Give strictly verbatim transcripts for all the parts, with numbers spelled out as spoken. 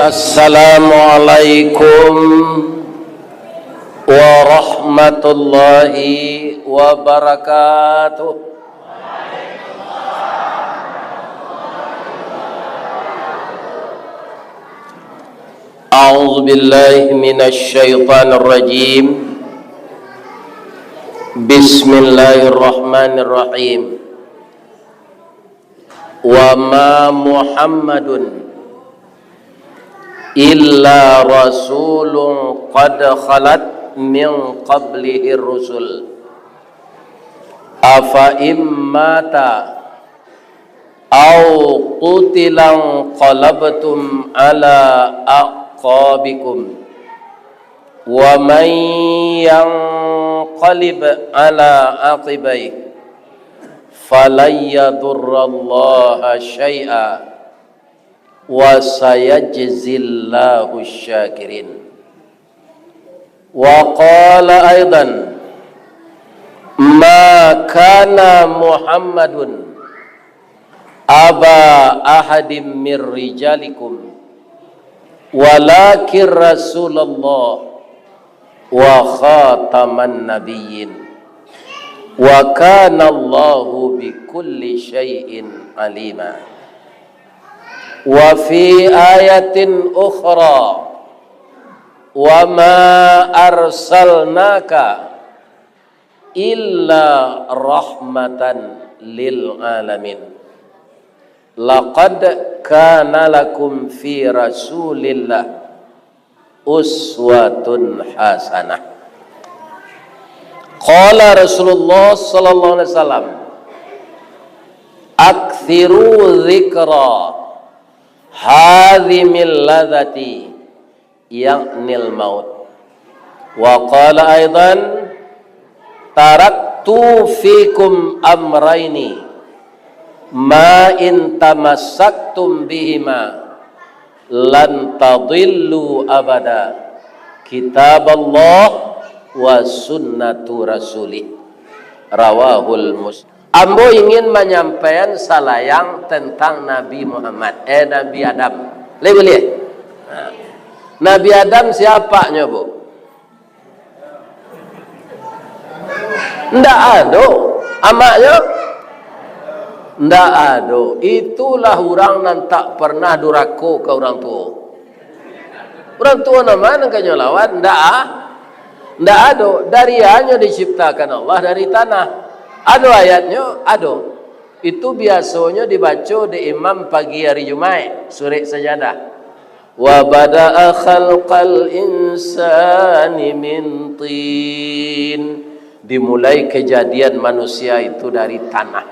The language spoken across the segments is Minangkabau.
Assalamualaikum warahmatullahi wabarakatuh. A'udzubillahi minasyaitonirrajim. Bismillahirrahmanirrahim. Wa ma Muhammadun illa rasulun qad khalat min qablihir rusul. Afa in mata aw qutila inqalabtum ala aqabikum. Wa man yanqalib ala aqibaihi falan yadurrallaha syai'a wa sayajzillahu syakirin. Wa qala aidan, ma kana Muhammadun aba ahadim mir rijalikum, walakin Rasulullah wa khataman nabiyyin, wa kana Allahu bikulli syai'in alima. Wa fi ayatin ukhra, wa ma arsalnaka illa rahmatan lil alamin. Laqad kana lakum fi Rasulillah uswatun hasanah. Qala Rasulullah sallallahu alaihi wasallam, "Aktsiru dzikra hadzimil ladzati, ya'nil maut." Wa qala aidan, "Taraktu fikum amraini, ma in tamassaktum bihima lan tadillu abada, kitaballah wa sunnatu rasulih." Rawahul Muslim. Ambo ingin manyampaian salayang tentang Nabi Muhammad, eh, Nabi Adam. Lai buliah? Ha. Nabi Adam siapanyo, Bu? Ndak ado. Amaknyo? Ndak ado. Itulah urang nan tak pernah durako ka urang tuo. Urang tuo nan ma nan ka nyo lawan? Ndak a-, ndak ado. Dari a nyo diciptakan Allah? Dari tanah. Ado ayatnyo? Ado. Itu biasonyo dibaco dek imam pagi ari Jumaik, surek Sajadah. "Wa bada'a khalqal insani min tin." Dimulai kejadian manusia itu dari tanah.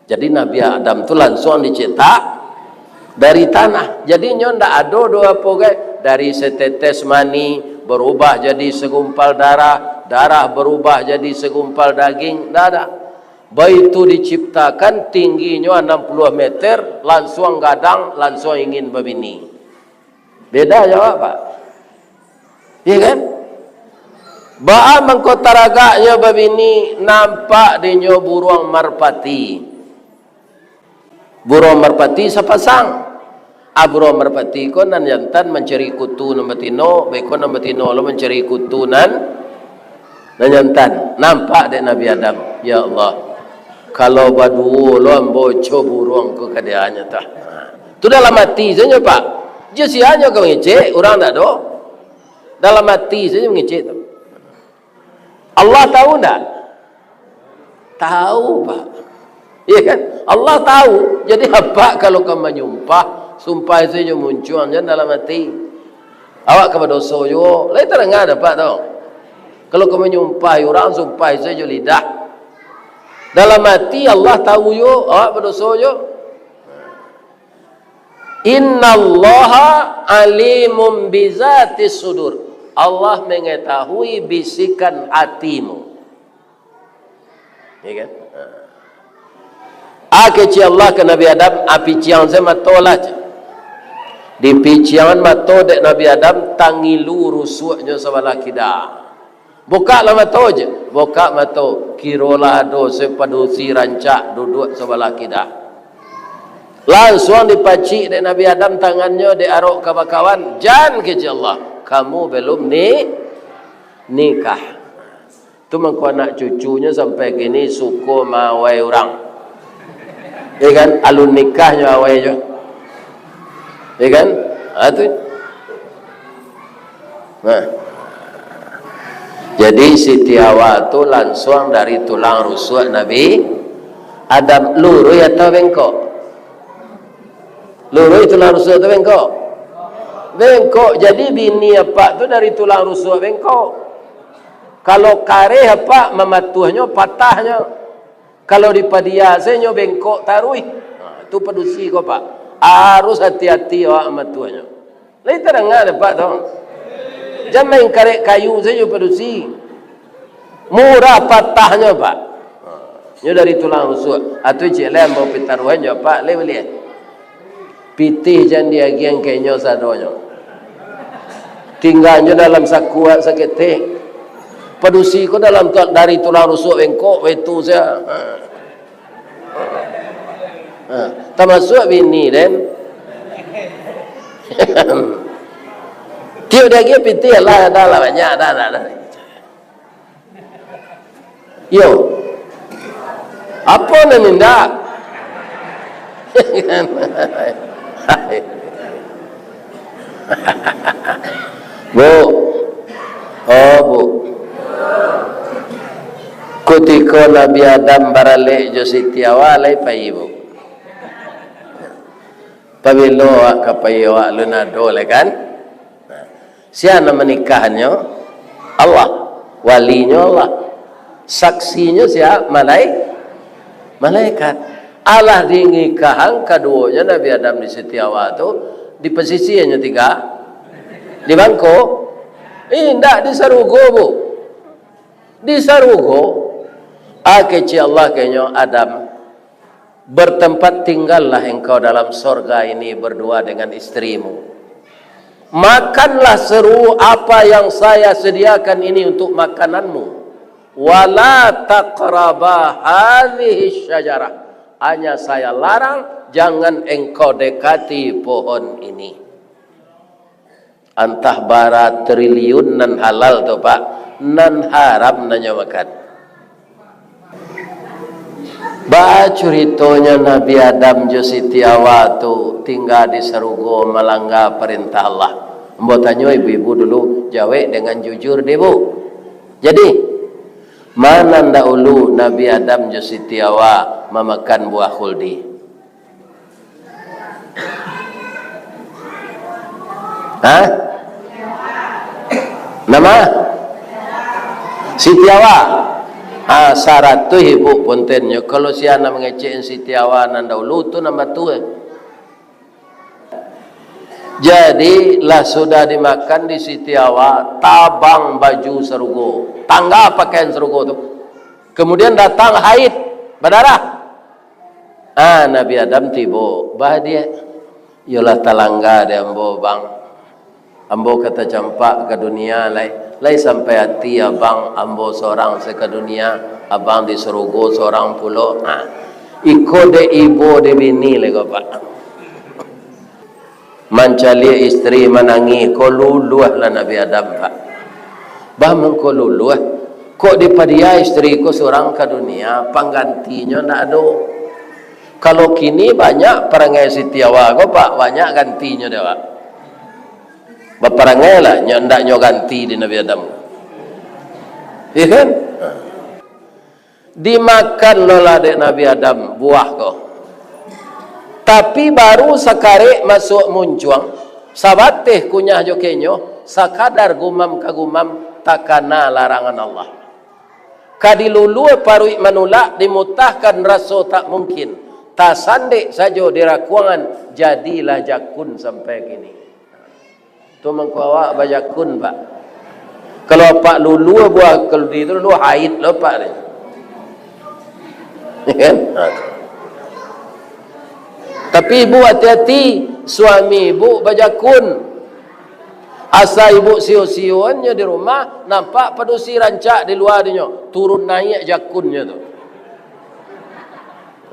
Jadi Nabi Adam tu lansuang dicetak dari tanah. Jadi nyo ndak ado doh apo gai, dari setetes mani berubah jadi segumpal darah, darah berubah jadi segumpal daging, ndak ada. Baitu diciptakan, tingginyo anam puluah meter, lansuang gadang, lansuang ingin babini. Beda jo awak, Pak. Iya kan? Baa mangko taragaknyo babini, nampak dinyo buruang marpati. Buruang marpati sapasang. Ah, buruang marpati ko nan jantan mancari kutu nan batino, baiko nan batino lo mancari kutu nan, nan jantan. Nampak dek Nabi Adam, "Ya Allah, kalau baduo lo ambo co buruang ko ka dianyo tah." Tu dalam ati sajo, Pak. Jo sianyo ka mangecek, urang ndak ado. Dalam ati sajo mangecek tu. Allah tahu ndak? Tahu, Pak. Iya kan? Allah tahu. Jadi, apak kalau ka manyumpah, sumpah sajo muncuang, jan dalam ati. Awak ka badoso juo. Lai tadanga dek apak tu. Kalau ka manyumpah urang, sumpah sajo lidah. Dalam ati Allah tahu juo, awak badoso juo. Innallaha alimun bizatis sudur. Allah mengetahui bisikan hatimu. Ya kan? Ah, kecek Allah ka Nabi Adam, ah, piciang se mato lah, cek. Dipiciangan mato dek Nabi Adam, tangilu rusuaknyo sabalah kida. Bukaklah mato je. Bukak mato, kirolah ado se padusi rancak duduak sabalah kida. Lansuang dipacik dek Nabi Adam tangannyo, dek arok ka bakawan, "Jan," kecek Allah, "kamu belum ni-, nikah." Tu mangko anak cucunyo sampai kini suko maawai urang. Ya kan? Alun nikahnyo awai jo. Ya kan? Ha, tu. Nah. Jadi Siti Hawa tu lansuang dari tulang rusuak Nabi Adam. Luruih atau bengkok? Luruih tulang rusuak tu bengkok? Bengkok. Jadi bini apak tu dari tulang rusuak bengkok. Kalau kareh apak mamatuahnyo, patahnyo. Kalau dipadia sajo bengkok taruih. Ha, tu padusi ko, Pak. Harus hati-hati awak mamatuahnyo. Lai tadanga dek apak tu. Jan main karek kayu sajo padusi. Murah patahnyo, Pak. Ha, nyo dari tulang rusuak. Atu ciek lai ambo pitaruahan jo apak, lai buliah. Pitih jan diagiah ka inyo sadonyo. Tingganyo dalam sakuak saketek. Padusi ko dalam tu, dari tulang rusuak bengkok, baitu sajo. Ha. Ha. Tamasuak bini den. Tiok diagiah pitih lah, ado lah banyak, ado, ado, ado. Iyo. Apo nan indak? Bu. Oh, Bu. Kutiko Nabi Adam baralek jo Siti Hawa, lai pai, Bu. Pabilo awak ka pai, awak alun ado lai, kan? Nah, sia nan manikahannyo? Allah. Walinyo Allah. Saksinyo sia? Malai-, malaikat. Alah dinikahan kaduonyo, Nabi Adam di Siti Hawa tu, di pasisia nyo tingga? Di bangko? Indak, di sarugo, Bu. Di sarugo. Ah, kecek Allah ka inyo, Adam. Bertempat tinggallah engkau dalam sorga ini berdua dengan istrimu. Makanlah seluruh apa yang saya sediakan ini untuk makananmu. Wala taqraba hadhihi syajarah. Hanya saya larang, jangan engkau dekati pohon ini. Antah bara triliun nan halal tu, Pak, nan haram nan nyo makan. Baa curitonyo Nabi Adam jo Siti Hawa tu tingga di sarugo malangga parentah Allah? Ambo tanyo ibu-ibu dulu, jawek dengan jujur deh, Bu. Jadi, ma nan daulu Nabi Adam jo Siti Hawa mamakan buah khuldi? Hah? Nama? Siti Hawa. Ah, saratuih ibu pontennyo. Kalau sia nan mangecek Siti Hawa nan daulu tu, nan batua. Jadi, lah sudah dimakan di Siti Hawa, tabang baju sarugo, tangga pakaian sarugo tu. Kemudian datang haid, badarah. Ah, Nabi Adam tibo, "Bah, Diak, iyolah talangga dek ambo, Bang. Ambo ka tacampak ka dunia lai, lai sampai ati Abang, ambo sorang se ka dunia, Abang di sarugo sorang pulo." Ah, iko dek ibo, dek bini lai ko, Pak. Mancaliak isteri manangih, ko luluahlah Nabi Adam, Pak. Bah, mangko luluah, kok dipadia isteri ko surang ka dunia, panggantinyo ndak ado. Kalau kini banyak parangai Siti Hawa ko, Pak, banyak gantinyo dek, Pak. Baparangai lah, nyo ndak nyo ganti di Nabi Adam. Iya kan? Dimakan lo lah dek Nabi Adam buah ko. Tapi baru sakarek masuak muncuang, sabateh kunyah jo kenyo, sakadar gumam ka gumam, takana larangan Allah. Ka dilulua paruik manulak, dimutahkan raso tak mungkin, tasandek sajo di rakuangan, jadilah jakun sampai kini. Tu mangko awak bajakun, Pak. Kalau apak lulua buah khuldi tu, lulua haid lo, Pak, tu. Kan? Ha. Tapi ibu hati-hati, suami ibu bajakun. Asa ibu sio-sioannyo di rumah, nampak padusi rancak di lua dinyo, turun naiak jakunnyo tu.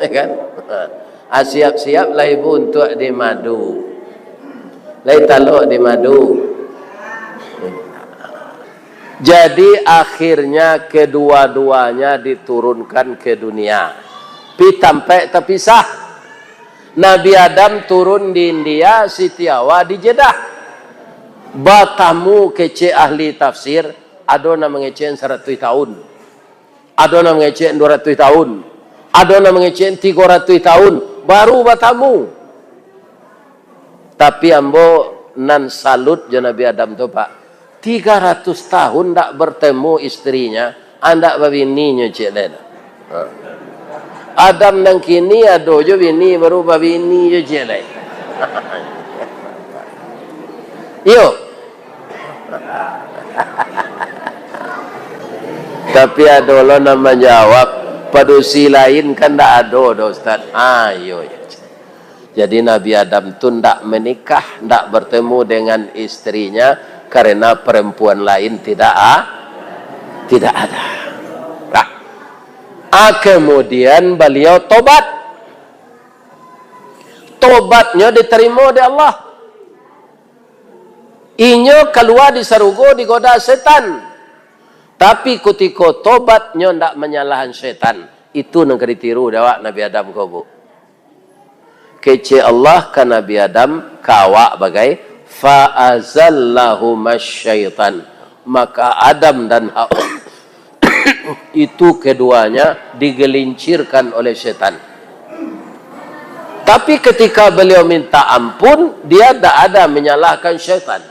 Ya kan? Ha. Ah, siap-siap lah ibu untuak dimadu. Lai talok dimadu. Jadi, akhirnya kedua-duanya diturunkan ke dunia. Pi tampek tapisah. Nabi Adam turun di India, Siti Hawa di Jeddah. Batamu kecek ahli tafsir, ado nan mangecek saratuih tahun. Ado nan mangecek duo ratuih tahun, ado nan mangecek tigo ratuih tahun, baru batamu. Tapi ambo nan salut jo Nabi Adam tu, Pak. Tiga ratus tahun ndak bertemu istrinya, andak babini nyo cek lai. Ha. Adam nan kini ado jo bini, baru babini jo cek lai. Iyo. Tapi ado lo nan manjawab, padusi lain kan ndak ado doh, Ustaz. Ayo, ya. Jadi Nabi Adam tu ndak menikah, ndak bertemu dengan istrinya karena perempuan lain tidak a-, tidak ada. Nah, ah, kemudian beliau tobat. Tobatnyo diterima dek Allah. Inyo kalua di sarugo digoda setan. Tapi kutiko tobat, nyo ndak manyalahan setan. Itu nan ka ditiru dek awak Nabi Adam ko, Bu. Kecek Allah ka Nabi Adam, ka awak bagai, "Fa azallahuma syaitan." Maka Adam dan Hawa itu keduanya digelincirkan oleh setan. Tapi ketika beliau minta ampun, dia tidak ada menyalahkan syaitan.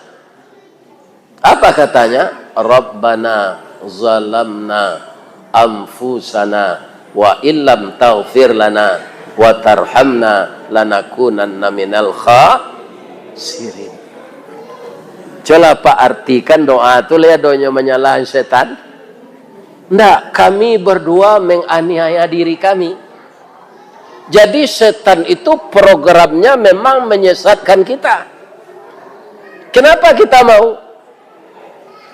Apa katanya? "Rabbana zalamna anfusana wa illam taghfir lana wa tarhamna lanakunanna minal khasirin." Coba Pak artikan doa tu, lihat doanya menyalahan setan. Ndak, kami berdua menganiaya diri kami. Jadi setan itu programnya memang menyesatkan kita. Kenapa kita mau?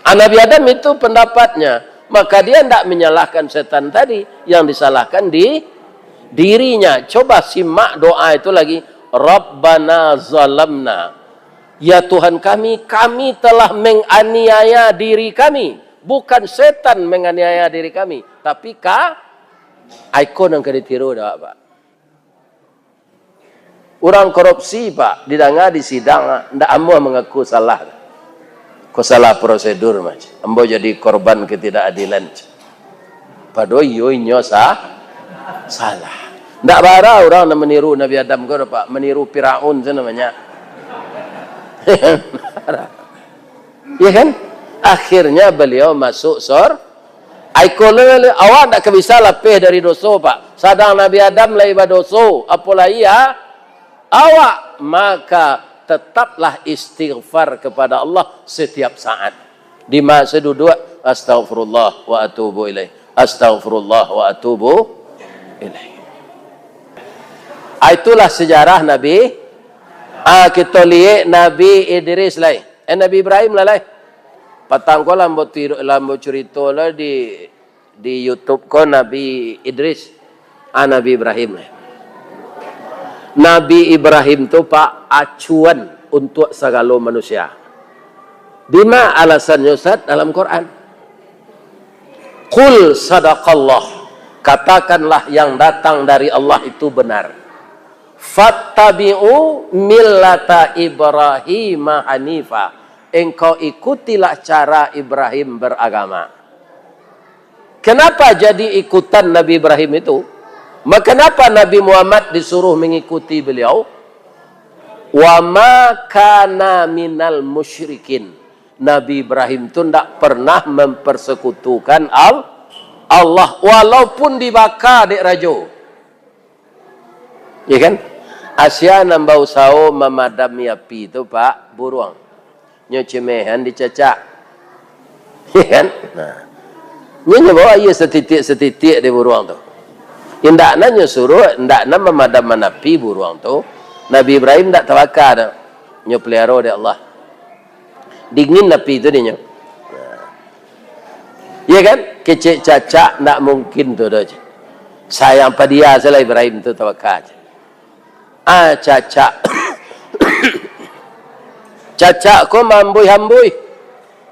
Ah, Nabi Adam itu pendapatnya. Maka dia ndak menyalahkan setan tadi, yang disalahkan di dirinya. Coba simak doa itu lagi. "Rabbana zalamna." Ya Tuhan kami, kami telah menganiaya diri kami. Bukan setan menganiaya diri kami, tapi ka, iko nan ka ditiru dek awak, Pak. Urang korupsi, Pak, didanga di sidang, ndak amuah mangaku salah. Ko salah prosedur, mah. Ambo jadi korban ketidakadilan. Padahal iyo inyo sa-, salah. Ndak bara urang nan maniru Nabi Adam ko, Pak, maniru Firaun tu namanya. Ya kan? Akhirnya beliau masuk sor-, ai ko le, le, awak ndak ka bisa lapeh dari doso, Pak. Sadang Nabi Adam lai badoso, apo lai ya? Awak, maka tetaplah istighfar kepada Allah setiap saat. Di masa duduk, "Astaghfirullah wa atubu ilaih. Astaghfirullah wa atubu ilaih." Ah, itulah sejarah Nabi. Ah, kita lihat Nabi Idris lai. Eh, Nabi Ibrahim lah lai. Patang ko lambo tiru-, lambo curito lah di, di YouTube ko Nabi Idris. Ah, Nabi Ibrahim. Nabi Ibrahim tu, Pak, acuan untuk sagalo manusia. Dima alasannyo, Ustaz? Dalam Quran. "Qul sadaqallah." Katakanlah yang datang dari Allah itu benar. "Fattabi'u millata Ibrahim hanifa." Engkau ikutilah cara Ibrahim beragama. Kenapa jadi ikutan Nabi Ibrahim itu? Ma-, kenapa Nabi Muhammad disuruh mengikuti beliau? "Wa ma kana minal musyrikin." Nabi Ibrahim tu ndak pernah mempersekutukan Al-, Allah, walaupun dibaka dek rajo. Ya kan? Asia nan bausaho mamadami api tu, Pak, buruang. Nyo cemehan dicacak. Ya kan? Nah. Nyo, nyo bawa aia satitiak-satitiak di buruang tu. Indak nan nyo suruh, indak nan mamadamkan api buruang tu. Nabi Ibrahim ndak tabaka doh. Nyo peliharo dek Allah. Dingin api tu dinyo. Nah. Ya kan? Kecek cacak ndak mungkin tu doh. Sayang padia salah Ibrahim tu tabaka. Ah, cacak. Cacak ko maambuih-ambuih.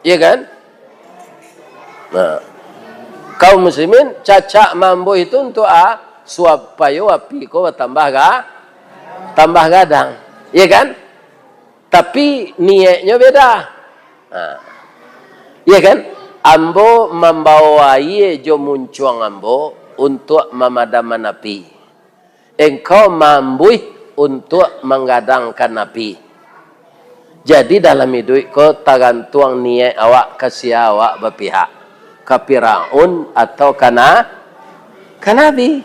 Iya kan? Nah. Kaum muslimin, cacak maambuih itu untuk a, supayo api ko batambah ga, tambah gadang. Iya kan? Tapi niaiknyo beda. Nah. Iya kan? Ambo mambawo aia jo muncuang ambo untuak mamadaman api. Engkau maambuih untuak manggadangkan api. Jadi, dalam iduik ko tagantuang niaik awak, ka sia awak bapihak, ka Firaun atau ka na-, ka Nabi.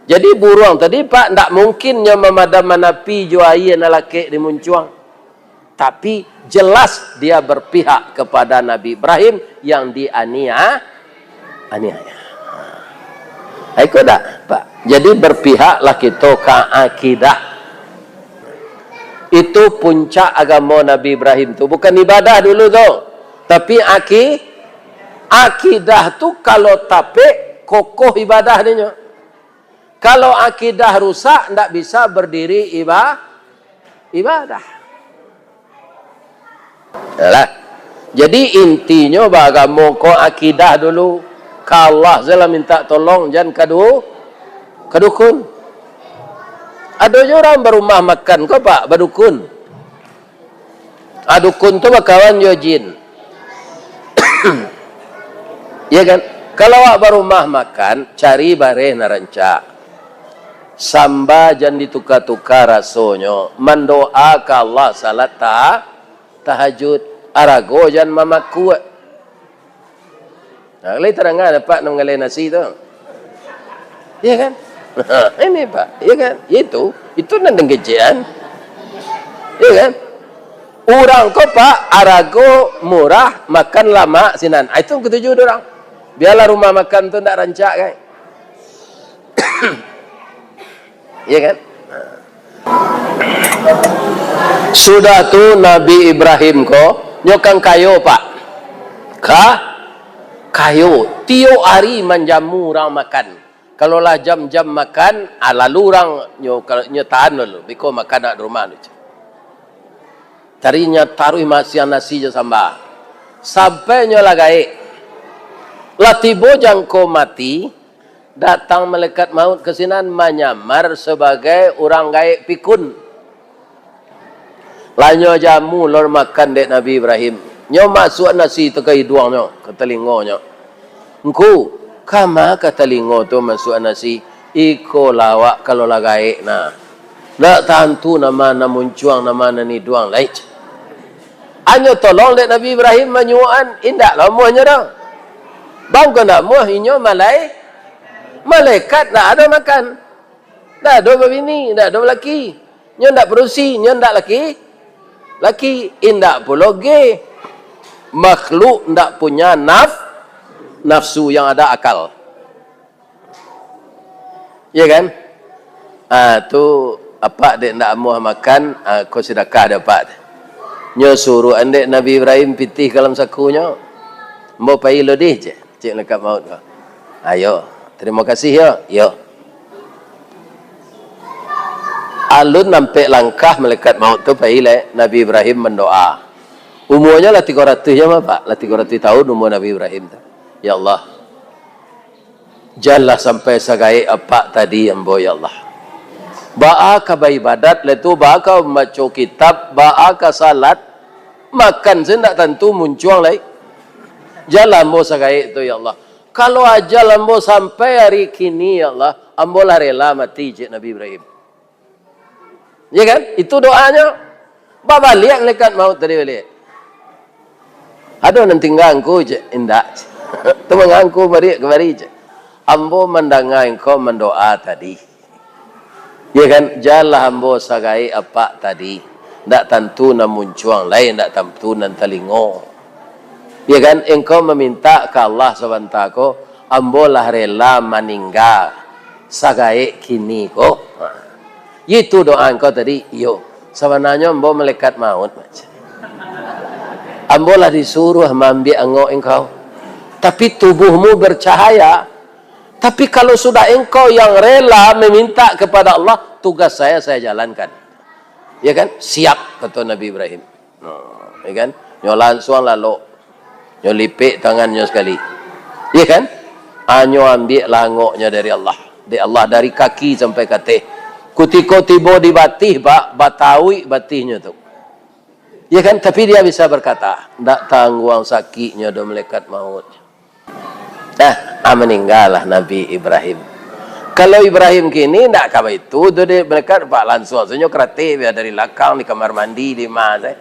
Jadi, buruang tadi, Pak, ndak mungkin nyo mamadaman api jo aia nan lakek di muncuang. Tapi, jelas dia berpihak kepada Nabi Ibrahim yang diania-, aniaya. Iko dak, Pak? Jadi, berpihaklah kito ka akidah. Itu puncak agamo Nabi Ibrahim tu. Bukan ibadah dulu tu, tapi aki-, akidah tu kalau tapek, kokoh ibadah dinyo. Kalau akidah rusak, ndak bisa berdiri iba-, ibadah. Yalah. Jadi, intinyo baagamo ko akidah dulu. Ka Allah sajolah mintak tolong, jan ka du-, ka dukun. Ado jo urang barumah makan ko, Pak, badukun. Ah, dukun tu bakawan jo jin. Iya kan? Kalau awak barumah makan, cari bareh nan rancak. Samba jan dituka-tuka rasonyo, mandoa ka Allah salat ta-, tahajud, arago jan mamakuak. Nah, lai tadanga dek Apak nan manggaleh nasi tu? Iya kan? Ini, Pak, iya kan? Itu, itu nan den kecekan. Iya kan? Urang ko, Pak, arago murah, makan lamak sinan. Ah, itu nan katuju dek urang. Bialah rumah makan tu ndak rancak, kan? Iya kan? Sudah tu Nabi Ibrahim ko, nyo kan kayo, Pak. Ka-, kayo. Tiok ari manjamu urang makan. Kalau lah jam-jam makan, ah, lalu urang nyo, kalau nyo tahan dulu, biko makan nak di rumah tu. Tadi nyo taruih masiang nasi jo samba. Sampai nyo lah gaek. Lah tibo jangko mati, datang malaikat maut ka sinan manyamar sabagai urang gaek pikun. Lah nyo jamu lor makan dek Nabi Ibrahim. Nyo masuak nasi tu ka iduangnyo, ka talingonyo. "Ngku, kama ka talingo tu masuak nasi? Ikolah awak kalau lah gaek nah. Ndak tantu nama nan muncuang, nama nan iduang lai." Anyo tolong dek Nabi Ibrahim manyuokan, indak lah amuahnyo doh. Bangko ndak amuah, inyo malai-, malaikat ndak ado makan. Ndak ado babini, ndak ado balaki. Nyo ndak padusi, nyo ndak laki, laki, indak pulo ge. Makhluk ndak punya naf-, nafsu yang ada akal. Iya kan? Ah, tu apak dek ndak amuah makan, ah, ko sidakah dek apak tu. Nyo suruahan dek Nabi Ibrahim pitih ka dalam sakunyo. Ambo pai lo dih, cek, cek malaikat maut ko. Ayo, tarimo kasih yo. Yo. Alun nampek langkah malaikat maut tu pai lai, Nabi Ibrahim mandoa. Umuanyo lah tigo ratuih nyo mah, Pak. Lah tigo ratuih tahun umua Nabi Ibrahim tu. Ya Allah, janlah sampai sagaek apak tadi ambo, ya Allah. Baa ka baibadat lai tu, baa ka mambaco kitab, baa ka salat, makan se ndak tantu muncuang lai. Janlah ambo sagaek tu, ya Allah. Kalau ajal ambo sampai ari kini, ya Allah, ambo lah rela mati, cek Nabi Ibrahim. Ya kan? Itu doanyo. Babaliak malaikat maut tadi baliak. Ado nan tingga ngku, cek? Indak, cek. Tu mangangku baliak kamari, cek. Ambo mandanga engkau mandoa tadi. Ya kan? Janlah ambo sagaek apak tadi. Ndak tantu nan muncuang lai, ndak tantu nan talingo. Ya kan? Engkau mamintak ka Allah sabanta ko, ambo lah rela maningga sagaek kini ko. Ha. Itu doa engkau tadi, iyo. Sabananyo ambo malaikat maut. Ambo lah disuruah maambiak angok engkau. Tapi tubuhmu bercahaya. Tapi kalau sudah engkau yang rela meminta kepada Allah, tugas saya, saya jalankan. Ya kan? Siap, kata Nabi Ibrahim. Nah, ya kan? Nyo lansuang lalok. Nyo lipek tangannyo sakali. Ya kan? Anyo ambiak langoknyo dari Allah. Dari Allah, dari kaki sampai kateh. Kutiko tibo di batih, Pak, batauik batihnyo tu. Ya kan? Tapi dia bisa berkata, "Ndak tangguang sakiknyo do malaikat maut." Nah, ah, maninggalah Nabi Ibrahim. Kalau Ibrahim kini ndak ka baitu tu, dek malaikat pak lansuang sajo karatik, biar dari lakang, di kamar mandi, di ma sajo.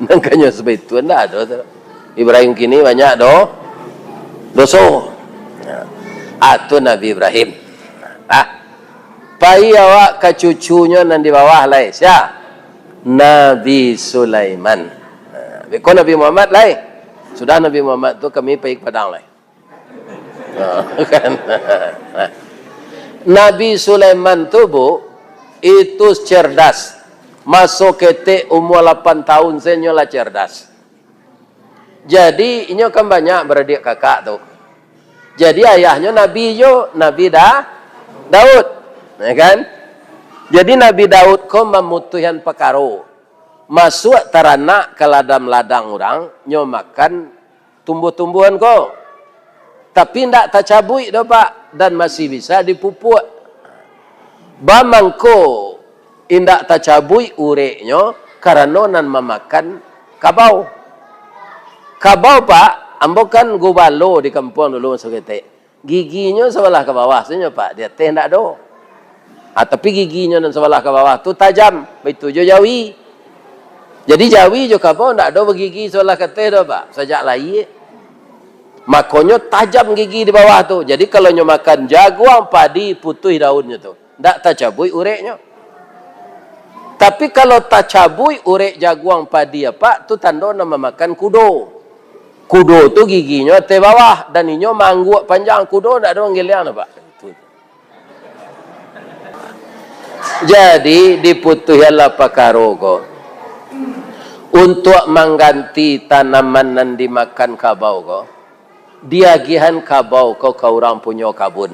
Nangkanyo sabaitu ndak ado tu. Ibrahim kini banyak do, doso. Nah, ah, tu Nabi Ibrahim. Ah, pai awak ka cucunyo nan di bawah lai. Sia? Nabi Sulaiman. Nah, beko Nabi Muhammad lai. Sudah Nabi Muhammad tu kami pai ka Padang lai. Nah, kan? Nabi Sulaiman tu, Bu, itu cerdas. Maso ketek umua lapan tahun sajo lah cerdas. Jadi, inyo kan banyak baradiak kakak tu. Jadi, ayahnyo nabi jo, Nabi Da-, Daud. Ya kan? Jadi, Nabi Daud ko mamutuihan pakaro. Masuak taranak ka ladang-ladang urang, nyo makan tumbuah-tumbuahan ko. Tapi indak tacabuik doh, Pak, dan masih bisa dipupuak. Baa mangko indak tacabuik ureknyo, karano nan mamakan kabau. Kabau, Pak, ambo kan gubalo di kampuang dulu maso ketek. Giginyo sabalah ka bawah sajo, Pak, di ateh ndak ado. Ah, tapi giginyo nan sabalah ka bawah tu tajam, baitu jo jawi. Jadi jawi jo kabau ndak ado bagigi sabalah ka ateh doh, Pak, sajak lahia. Makonyo tajam gigi di bawah tu. Jadi kalau nyo makan jaguang, padi, putuih daunnyo tu. Ndak tacabuik ureknyo. Tapi kalau tacabuik urek jaguang, padi, apak, tu tando nan mamakan kudo. Kudo tu giginyo ateh bawah, dan inyo maangguak panjang. Kudo ndak ado manggeliang, Pak. Jadi, diputuihanlah pakaro ko. Untuak mangganti tanaman nan dimakan kabau ko, diagiahan kabau ko ka urang punyo kabun.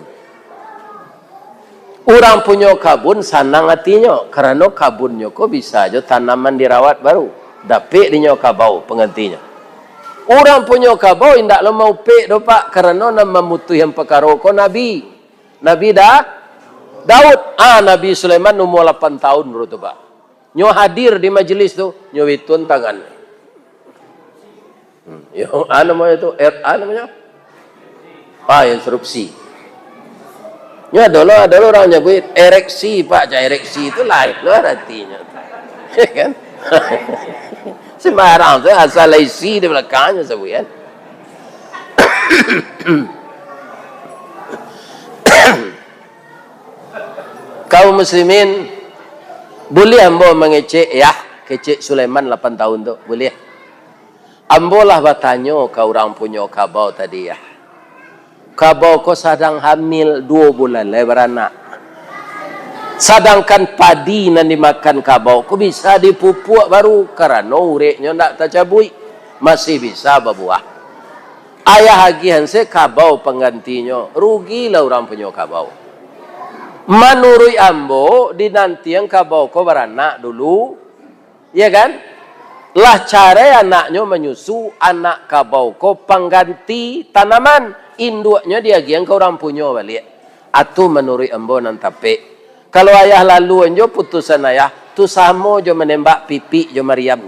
Urang punyo kabun sanang atinyo, karano kabunnyo ko bisa jo tanaman dirawat baru, dapek dinyo kabau panggantinyo. Urang punyo kabau indak lo maupek doh, Pak, karano nan mamutuihan pakaro ko nabi. Nabi Da-, Daud. Ah, Nabi Sulaiman umua lapan tahun baru tu, Pak. Nyo hadir di majelis tu, nyo bituan tangan. Hmm, yo, ah, namonyo tu, er-, ah, namonyo? Ah, instruksi. Nyo ado lo, ado lo urang nyabuik ereksi, Pak, ja ereksi tu lain lo aratinyo. Kan? Sembarang tu asal isi di balakangnyo sabuik, kan? Kaum muslimin, buliah ambo mangecek, yah, kecek Sulaiman lapan tahun tu, buliah? Ambo lah batanyo ka urang punyo kabau tadi, yah. Kabau ko sadang hamil, duo bulan lai baranak. Sadangkan padi nan dimakan kabau ko bisa dipupuak baru, karano ureknyo ndak tacabuik, masih bisa babuah. Ayah agiahan se kabau panggantinyo, rugilah urang punyo kabau. Manuruik ambo, dinantian kabau ko baranak dulu, ya kan? Lah carai anaknyo manyusu, anak kabau ko pangganti tanaman, induaknyo diagiahan ka urang punyo baliak. Atu manuruik ambo nan tapek. Kalau ayah laluan jo putusan ayah, tu samo jo manembak pipik jo mariam.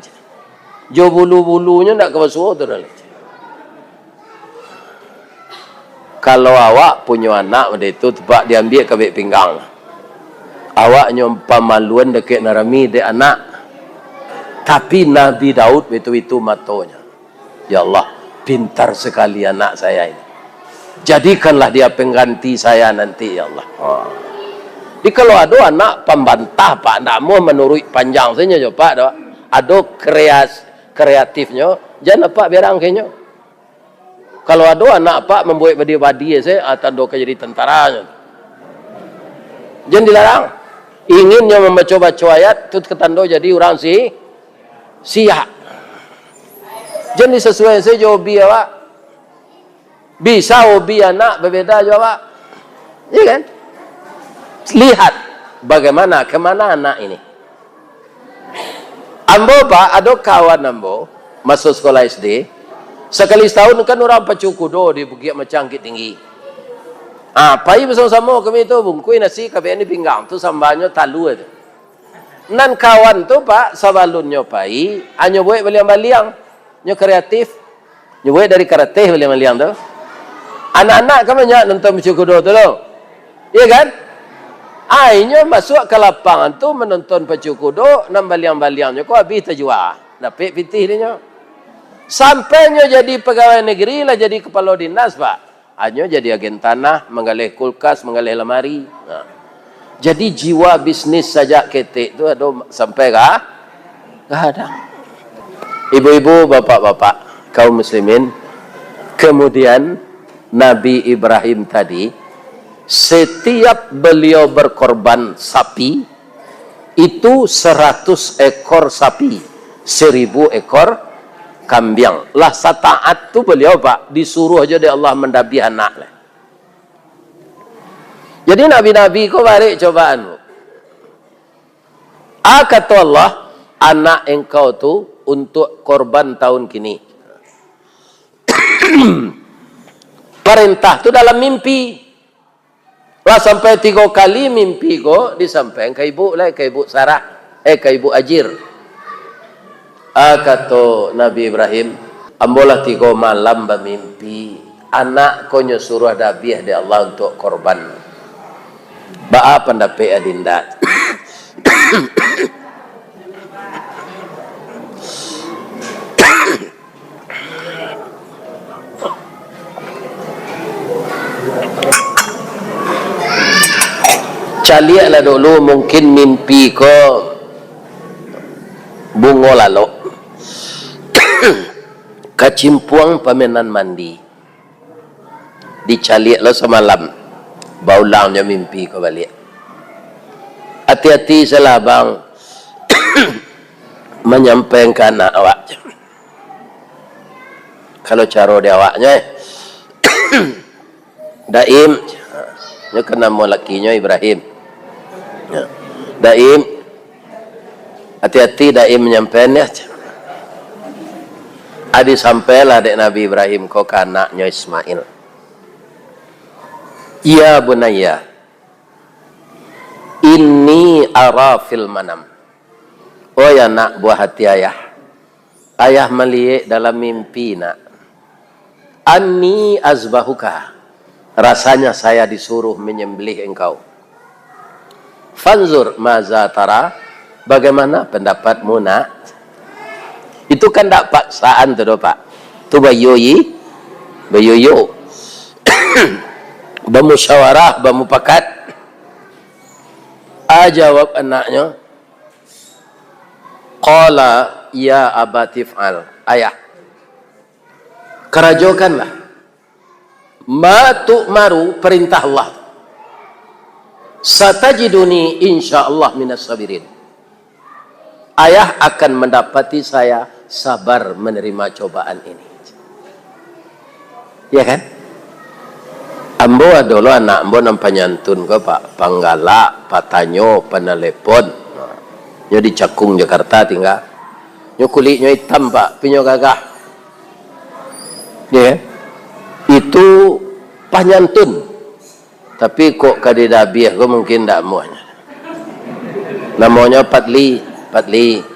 Jo bulu-bulunyo ndak ka basuo tu doh. Kalau awak punyo anak model tu, tu, Pak, diambiak kabek pinggang. Awak nyo pamaluan dakek nan rami dek anak. Tapi Nabi Daud baitu-baitu matonyo. Ya Allah, pintar sekali anak saya ini. Jadikanlah dia pengganti saya nanti, ya Allah. Ha. Jadi kalau ado anak pambantah, Pak, ndak amuah manuruik panjang sajo, Pak, doh. Ado kreas-, kreatifnyo, jan apak berang kenyo. Kalau ado anak apak mambuek badia-badia se, ah, tando ka jadi tantara nyo. Jan dilarang. Ingin nyo mambaco-baco ayat, tu ka tando jadi urang si-, siak. Jan disasuaian se jo hobi awak. Bisa hobi anak babeda jo awak. Iya kan? Lihat bagaimana, kemana anak ini. Ambo, Pak, ado kawan ambo, maso sekolah S D, sakali satahun kan urang pacu kudo di Bukik Macang, Bukittinggi. Ah, pai basamo-samo kami tu, bungkuih nasi kabek di pinggang tu, sambanyo talua tu. Nan kawan tu, Pak, sabalunnyo pai, hanyo buek baliang-baliang. Nyo kreatif. Nyo buek dari karateh baliang-baliang tu. Anak-anak kan banyak nonton pacu kudo tu lo. Iya kan? Ah, inyo masuak ka lapangan tu manonton pacu kudo, nan baliang-baliangnyo ko abih tajua. Dapek pitih dinyo. Sampai nyo jadi pagawai negeri, lah jadi kapalo dinas, Pak. Hanyo jadi agen tanah, manggaleh kulkas, manggaleh lamari. Nah. Jadi jiwa bisnis sajak ketek tu ado sampai ka gadang. Ibu-ibu, bapak-bapak, kaum muslimin, kemudian Nabi Ibrahim tadi, setiap beliau berkorban sapi, itu seratus ekor sapi, seribu ekor kambiang. Lah sataat tu beliau, Pak, disuruh jo dek Allah mandabiah anak lah. Jadi nabi-nabi ko barek cobaan. A, kato Allah, anak engkau tu untuk korban tahun kini. Parentah tu dalam mimpi. Lah sampai tigo kali mimpi ko disampaikan ka ibu lah, ka ibu Sarah, eh, ka ibu Ajir. Ah, kato Nabi Ibrahim, "Ambo lah tigo malam bamimpi, anak ko nyo suruah dabiah dek Allah untuak korban. Baa pandapek Adinda?" Caliaklah dulu, mungkin mimpi ko bungo lalok. Kacimpuang pamenan mandi. Dicaliak lo samalam, baulang jo mimpi ko baliak. Ati-ati salah abang manyampaikan ka anak awak. Kalau caro di awaknyo, eh. Daim, nyo kan namo lakinyo Ibrahim. Daim, ati-ati Daim manyampaian, ya. Adi sampailah dek Nabi Ibrahim ko ka anaknyo Ismail. "Ya bunayya, inni ara fil manam." Oi anak buah hati ayah, ayah maliek dalam mimpi, nak. "Anni azbahuka, rasanya saya disuruh menyembelih engkau. Fanzur maza tara, bagaimana pendapatmu, nak?" Itu kan dak paksaan tu doh, Pak. Tu bayoyi, bayoyo. Bamusyawarah, bamupakat. A jawab anaknyo, qala ya abati fa'al. Ayah, karajokanlah. Ma tu'maru, perintah Allah. Satajiduni insyaallah minas sabirin. Ayah akan mendapati saya sabar menerima cobaan ini. Ya kan? Ambo ado lo anak ambo nan panyantun ko, Pak, panggalak, patanyo, panalepon. Nyo di Cakung, Jakarta tingga. Nyo kuliknyo itam, Pak, tapi nyo gagah. Ya kan? Itu panyantun. Tapi kok ka didabiah ko mungkin ndak amuahnyo. Namonyo Patli, Patli.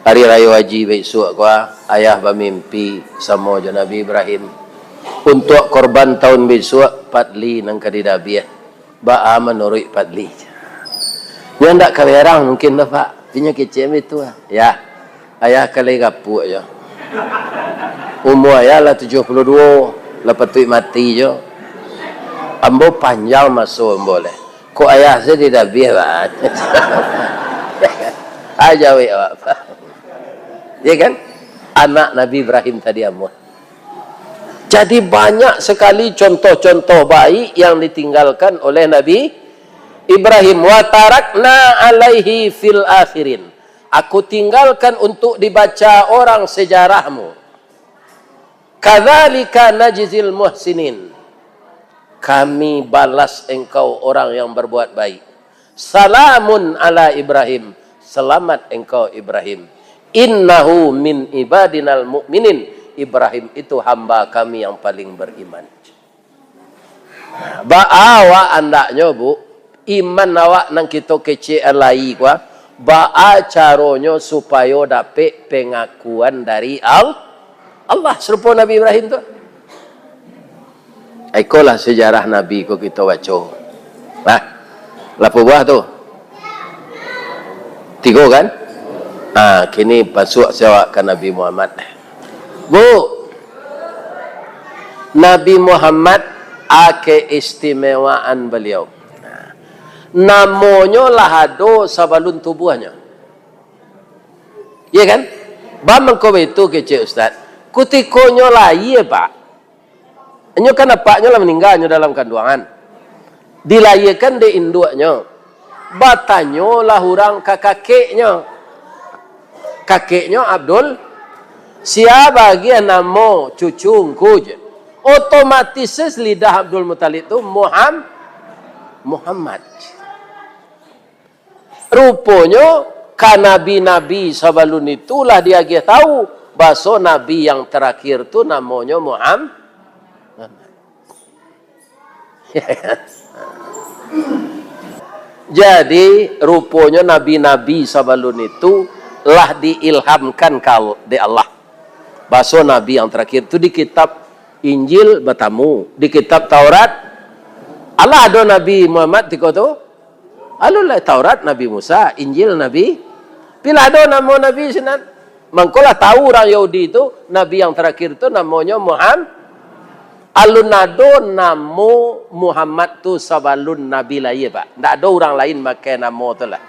Hari Rayo Haji bisuak ko, ayah bamimpi samo jo Nabi Ibrahim. Untuak korban tahun bisuak, Patli nan ka didabiah. Baa manuruik Patli? Nyo ndak ka berang mungkin doh, Pak. Inyo kecek baitu ah. Ya. Ayah ka lai gapuak jo. Umua ayah lah tujuah puluah duo, lah patuik mati jo. Ambo panjang maso ambo lai. Kok ayah se didabiah, Pak? Ah, jawek awak, Pak. Ya kan? Anak Nabi Ibrahim tadi amuah. Jadi banyak sekali contoh-contoh baik yang ditinggalkan oleh Nabi Ibrahim. Wa tarakna alaihi fil akhirin. Aku tinggalkan untuk dibaca orang sejarahmu. Kadzalika najzil muhsinin. Kami balas engkau orang yang berbuat baik. Salamun ala Ibrahim. Selamat engkau Ibrahim. Innahu min ibadinal mu'minin. Ibrahim itu hamba kami yang paling beriman. Baa awak andaknyo, Bu? Iman awak nan kito kecek lai ko, baa caronyo supayo dapek pengakuan dari Al-, Allah, sarupo Nabi Ibrahim tu? Ikolah sejarah Nabi ko kito baco. Nah, lapan buah tu. Tigo kan? Ah, kini pasuak siawak ka Nabi Muhammad. Bu, Nabi Muhammad, a keistimewaan baliau. Namonyo lah ado sabalun tubuahnyo. Iya kan? Baa mangko baitu kecek Ustaz. Kutikonyo lahia, Pak. Inyo kan apaknyo lah maningga, nyo dalam kanduangan. Dilahiakan dek induaknyo. Batanyolah urang ka kakeknyo. Kakeknyo Abdul, sia bagian namo cucu ngku je. Otomatis lidah Abdul Muthalib tu Muham-, Muhammad. Ruponyo, ka nabi-nabi sabalun itu lah diagiah tahu, baso nabi yang tarakhir tu namonyo Muham-, Muhammad. Jadi, ruponyo nabi-nabi sabalun itu lah diilhamkan ka Al-, dek Allah. Baso nabi yang tarakhir tu di kitab Injil batamu, di kitab Taurat, alah ado Nabi Muhammad tiko tu? Alun lai Taurat Nabi Musa, Injil Nabi, pila ado namo Nabi sinan. Mangko lah tahu urang Yahudi tu, Nabi yang tarakhir tu namonyo Muham-, alun ado namo Muhammad tu sabalun Nabi lahia, Pak. Ndak ado urang lain makai namo tu lah.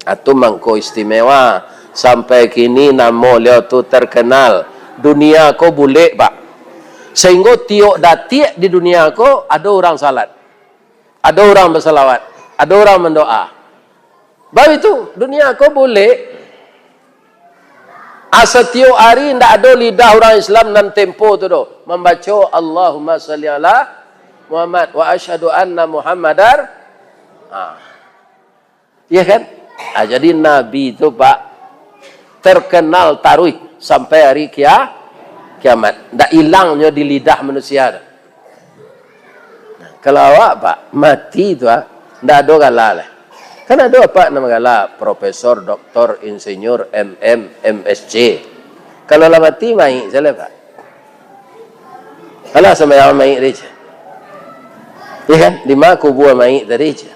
Atu mangko istimewa. Sampai kini namo liau tu terkenal. Dunia ko bulek, Pak. Sehinggo tiok datiak di dunia ko ado urang salat. Ado urang basalawat. Ado urang mandoa. Baitu, dunia ko bulek. Asa tiok ari ndak ado lidah urang Islam nan tempo tu doh. Mambaco Allahumma shalli ala Muhammad wa asyhadu anna Muhammadar. Ha. Iya kan? Ah, jadi Nabi tu, Pak, terkenal taruih sampai hari kia-, kiamat. Ndak ilangnyo di lidah manusia tu. Nah, kalau awak, Pak, mati tu, ah, ndak ado gala lah. Kan ado apak nan gala, profesor, doktor, insinyur, M M, M S C. Kalau lah mati, maik salah, Pak. Alah, sambayang maik tadi, ceh. Iya kan? Di ma kubua maik tadi, ceh?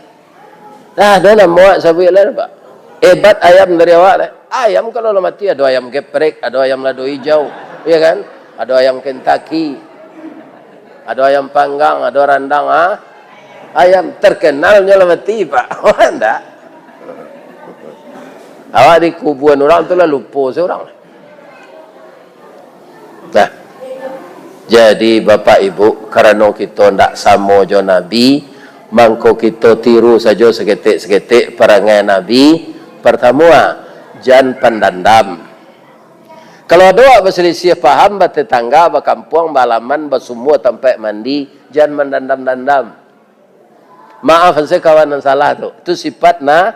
Dah, dah lah muak sabuik lah, Pak. Hebat ayam dari awak, lah. Ayam kalau lah mati, ado ayam geprek, ado ayam lado hijau, iya kan? Ado ayam Kentucky, ado ayam panggang, ado randang, ah. Ayam terkenalnyo lah mati, Pak. Wah, ndak. Awak di kubuan urang tu lah lupo surang. Nah, jadi Bapak Ibu, karano kito ndak samo jo Nabi, mangko kito tiru sajo saketek-saketek parangai Nabi. Partamo, ah, jan pandandam. Kalau ado awak basalisiah paham, batetangga, bakampuang, baalaman, basumua, tampek mandi, jan mandandam-dandam. Maaf, sakawan nan salah tu. Tu sifat na-,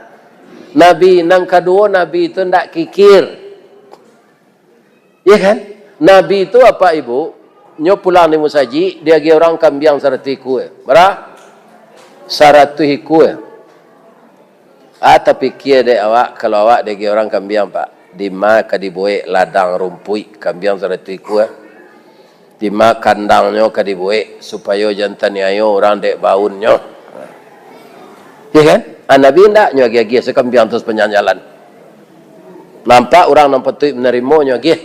Nabi. Nan kaduo, Nabi tu ndak kikir. Iya kan? Nabi tu, Apak Ibu, nyo pulang di musajik, diagiah urang kambiang saratuih ikua. Bara? Saratuih ikua. Ah, tapikia dek awak, kalau awak diagiah urang kambiang, Pak, di ma ka dibuek ladang rumpuik kambiang saratuih ikua? Di ma kandangnyo ka dibuek, supayo jan taniayo urang dek baunnyo? Iya kan? Ah, Nabi indak, nyo agiah-agiah sakambiang tu sapanjang jalan. Nampak urang nan patuik manarimo, nyo agiah.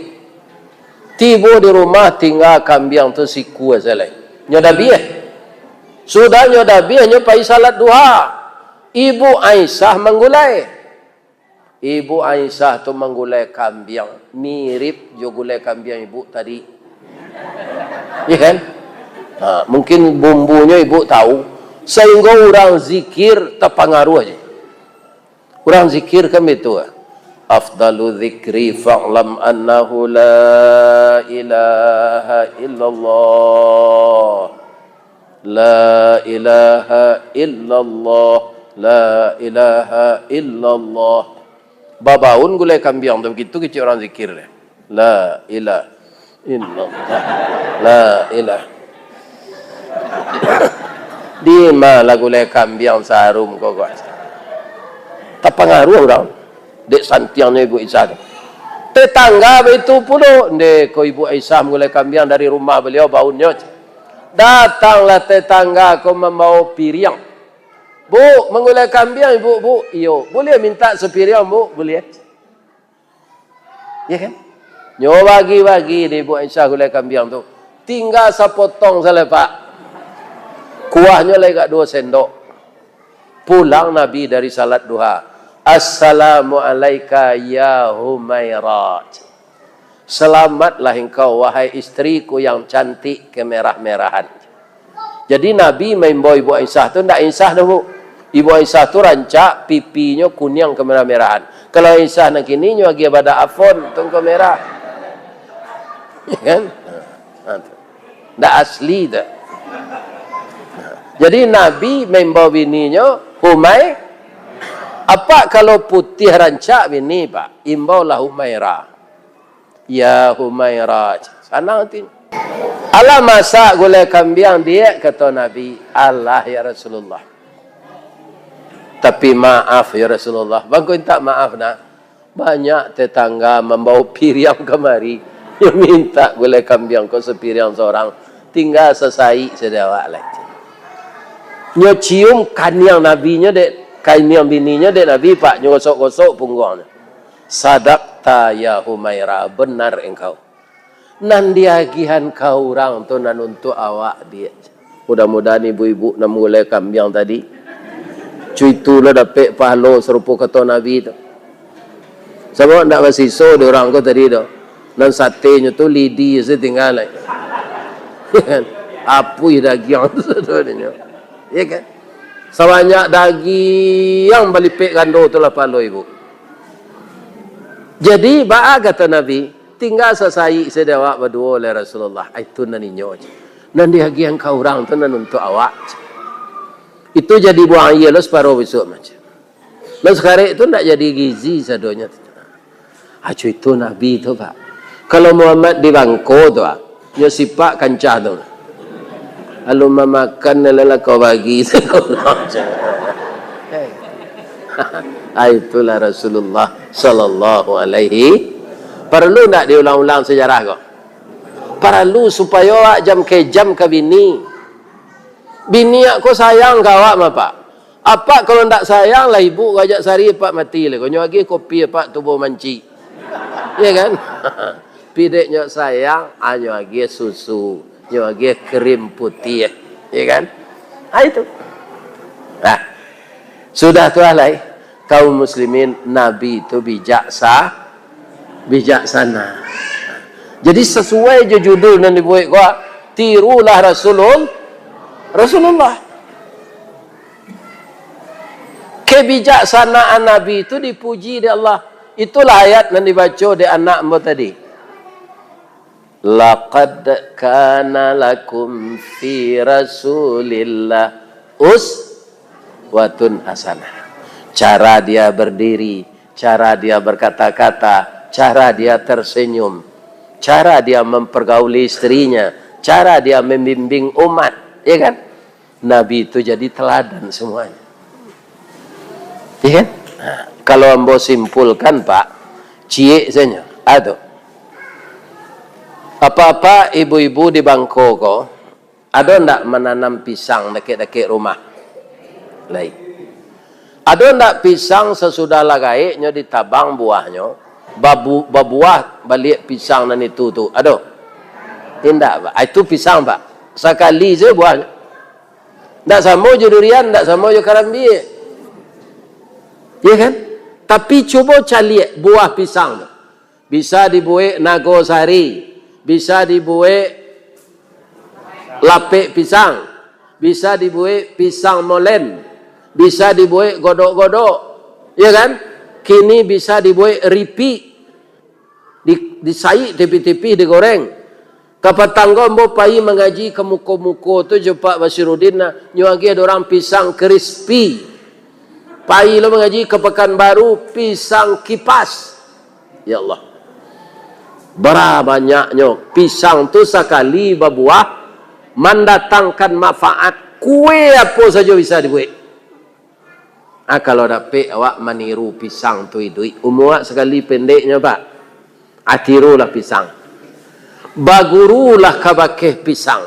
Tibo di rumah, tingga kambiang tu sikua sajo lai. Nyo dabiah. Sudah nyo dabiah, nyo pai salat duha. Ibu Aisyah manggulai. Ibu Aisyah tu manggulai kambiang, mirip jo gulai kambiang ibu tadi. Iya kan? Ha, mungkin bumbunyo ibu tahu, sahinggo urang zikir tapangaruah je. Urang zikir kan baitu, ah. Afdalu dzikri fa'lam annahu la ilaha illallah. La ilaha illallah. La ilaha illallah. Babaun gulai kambiang tu, begitu kecek urang zikir deh. La ilaha illallah. La ilaha. Di ma lah gulai kambiang saharum ko, ko. Tapangaruah urang. Dek santiangnyo Ibu Aisyah tu. Tetangga baitu pulo, ndeh ko Ibu Aisyah manggulai kambiang dari rumah baliau baunnyo. Datanglah tetangga ko mambawa piriang. "Bu, manggulai kambiang, Ibu, Bu?" "Iyo." "Buliah mintak sapiriang, Bu?" "Buliah." Ya kan? Nyo bagi-bagi dek Ibu Aisyah gulai kambiang tu. Tingga sapotong sajo, Pak. Kuahnyo lai agak duo sendok. Pulang Nabi dari salat duha. "Assalamu alaika ya Humairah." "Selamatlah engkau, wahai istriku yang cantik kemerah-merahan." Jadi Nabi maimbau Ibu Aisyah tu ndak insah doh, Bu. Ibu Aisyah tu rancak, pipinyo kuniang kemerah-merahan. Kalau Aisyah nan kini, nyo agiah badak Avon, tu ko merah. Ya kan? Ha, tu. Ndak asli tu. Jadi Nabi maimbau bininyo, Humai, apak kalau putiah rancak bini, Pak, imbaulah Humairah. "Ya Humairah." Sanang ati. "Alah masak gulai kambiang, Diak?" kato Nabi. "Alah, ya Rasulullah. Tapi maaf, ya Rasulullah." Bangko mintak maaf nah. "Banyak tetangga mambawa piriang kamari. Nyo mintak gulai kambiang ko sapiriang sorang. Tingga sasaik sajo dek awak lai." Nyo cium kaniang Nabi nyo dek, kaniang bininyo dek Nabi, Pak. Nyo gosok-gosok pungguangnyo. "Sadakta ya Humairah, benar engkau. Nan diagiahan ka urang tu nan untuak awak, Diak." Mudah-mudahan ibu-ibu nan manggulai kambiang tadi, cuitu lo dapek pahalo sarupo kato Nabi tu. Sabab ndak basiso di urang ko tadi tu. Nan satenyo tu lidi se tingga lai. Apuih dagiang tu sadonyo. Ya kan? Sabanyak dagiang balipek gando tu lah pahalo ibu. Jadi, baa kato Nabi, "Tingga sasaik sajo dek awak baduo lai Rasulullah." Ai, itu nan inyo je. Nan diagiahan ka urang tu nan untuak awak je. Itu jadi buang aia lo saparo bisuak macam. Nan sakarek tu ndak jadi gizi sadonyo tu. Aco itu Nabi tu, Pak. Kalau Muhammad di bangko tu, ah, nyo sipak kancah tu. Lalu mamakan, lalu kau bagi. Ah, itulah Rasulullah sallallahu alaihi. Paralu ndak diulang-ulang sejarah ko? Paralu supayo awak jam ka jam ka bini. Bini awak ko sayang ka awak mah, Pak. Apak kalau ndak sayang lah ibu, rajak sari apak mati lah. Nyo agiah kopi apak tubuah mancik. Ya kan? Pidek nyo sayang, ah, nyo agiah susu, nyo agiah krim putiah. Ya kan? Ah, itu. Nah, sudah tu lah lai. Kaum muslimin, Nabi tu bijaksa-, bijaksana. Jadi sasuai jo judul nan dibuek ko, tirulah Rasulul-, Rasulullah. Kebijaksanaan Nabi itu dipuji dek Allah. Itulah ayat nan dibaco dek anak ambo tadi. "Laqad kana lakum fi Rasulillah uswatun hasanah." Cara dia berdiri, cara dia berkata-kata, cara dia tersenyum, cara dia mempergauli istrinya, cara dia membimbing umat, ya kan? Nabi itu jadi teladan semuanya. Iya kan? Nah, kalau ambo simpulkan, Pak, ciek saja. Ado. Apa-apa ibu-ibu di bangko ko, ado ndak mananam pisang dakek-dakek rumah? Lai. Ado ndak pisang sasudah lah gaeknyo ditabang buahnyo, babu-, babuah baliak pisang nan itu tu? Ado? Indak, Pak. Ah, itu pisang, Pak. Sakali saja buahnyo. Ndak samo jo durian, ndak samo jo karambia. Iya kan? Tapi cubo caliak buah pisang tu. Bisa dibuek nago sari, bisa dibuek lapek pisang, bisa dibuek pisang molen, bisa dibuek godok-godok. Iya kan? Kini bisa dibuek ripik, di, disaik tipih-tipih, digoreng. Kapatang ko ambo pai mangaji ka muko-muko tu jo Pak Basirudin, nah, nyo agiah ado urang pisang crispy. Pai lo mangaji ka Pakanbaru, pisang kipas. Ya Allah. Bara banyaknyo pisang tu sakali babuah, mandatangkan manfaat, kue apo sajo bisa dibuek. Ah, kalau dapek awak maniru pisang tu iduik, umua awak sakali pendeknyo, Pak. Ah, tirulah pisang. Bagurulah ka bakeh pisang.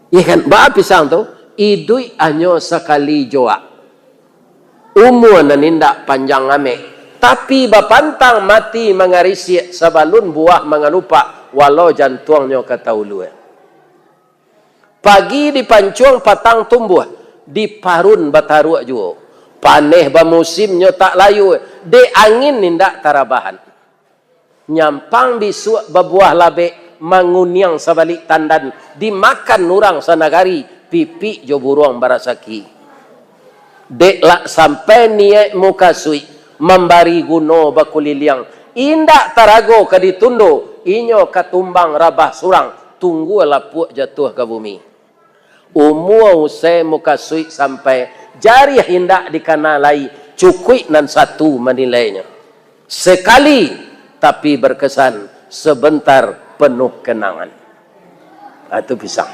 Iya kan? Baa pisang tu? Iduik hanyo sakali jo awak. Umua nan indak panjang amek, tapi bapantang mati mangarisiak sabalun buah mangalupak, walau jantuangnyo ka taulua. Pagi dipancuang patang tumbuah, diparun bataruak juo. Paneh bamusim nyo tak layua, dek angin indak tarabahan. Nyampang bisuak babuah labek, manguniang sabalik tandan, dimakan urang sanagari, pipik jo buruang barasaki. Dek lah sampai niaik mukasuik, mambari guno bakuliliang, indak tarago ka ditundo, inyo ka tumbang rabah surang, tunggua lapuak jatuah ka bumi. Umua usai mukasuik sampai, jariah indak dikana lai, cukuik nan satu manilainyo. Sekali, tapi berkesan, sebentar penuh kenangan. Ah, tu pisang.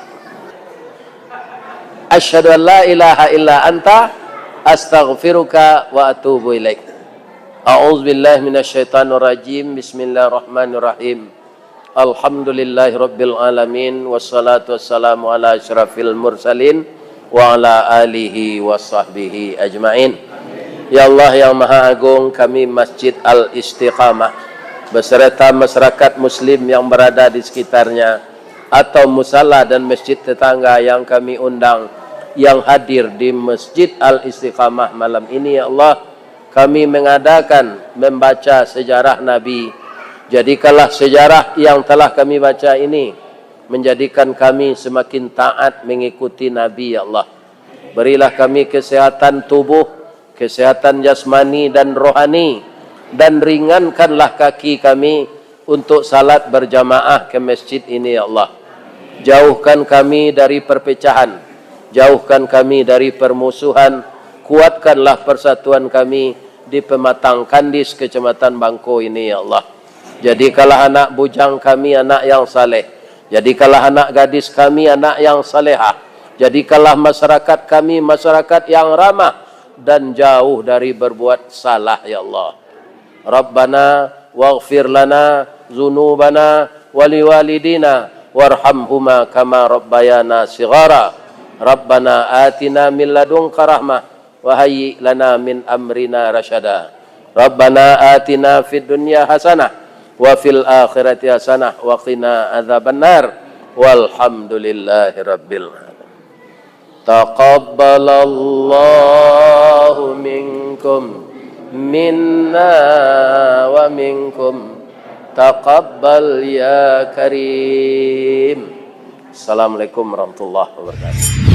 Asyhadu an la ilaha illa anta, astaghfiruka wa atubu ilaik. A'udzubillahi minasyaitonirrajim. Bismillahirrahmanirrahim. Alhamdulillahirabbil alamin, wassalatu wassalamu ala asyrafil mursalin, wa ala alihi wa sahbihi ajmain. Ya Allah yang Maha Agung, kami Masjid Al-Istiqamah beserta masyarakat muslim yang berada di sekitarnya, atau musala dan masjid tetangga yang kami undang, yang hadir di Masjid Al-Istiqamah malam ini, ya Allah, kami mengadakan membaca sejarah Nabi. Jadikanlah sejarah yang telah kami baca ini menjadikan kami semakin taat mengikuti Nabi, ya Allah. Berilah kami kesehatan tubuh, kesehatan jasmani dan rohani, dan ringankanlah kaki kami untuk salat berjamaah ke masjid ini, ya Allah. Jauhkan kami dari perpecahan, jauhkan kami dari permusuhan, kuatkanlah persatuan kami di Pematang Kandis, Kecamatan Bangko ini, ya Allah. Jadikanlah anak bujang kami anak yang saleh. Jadikanlah anak gadis kami anak yang salehah. Jadikanlah masyarakat kami masyarakat yang ramah dan jauh dari berbuat salah, ya Allah. Rabbana waghfir lana dzunubana wa liwalidina warhamhuma kama rabbayana shighara. Rabbana atina min ladunka rahmah wa hayyi' lana min amrina rasyada. Rabbana atina fid dunya hasanah wa fil akhirati hasanah wa qina adzabannar. Walhamdulillahi rabbil alamin. Taqabbalallahu minkum, minna wa minkum. Taqabbal ya Karim. Assalamualaikum warahmatullahi wabarakatuh.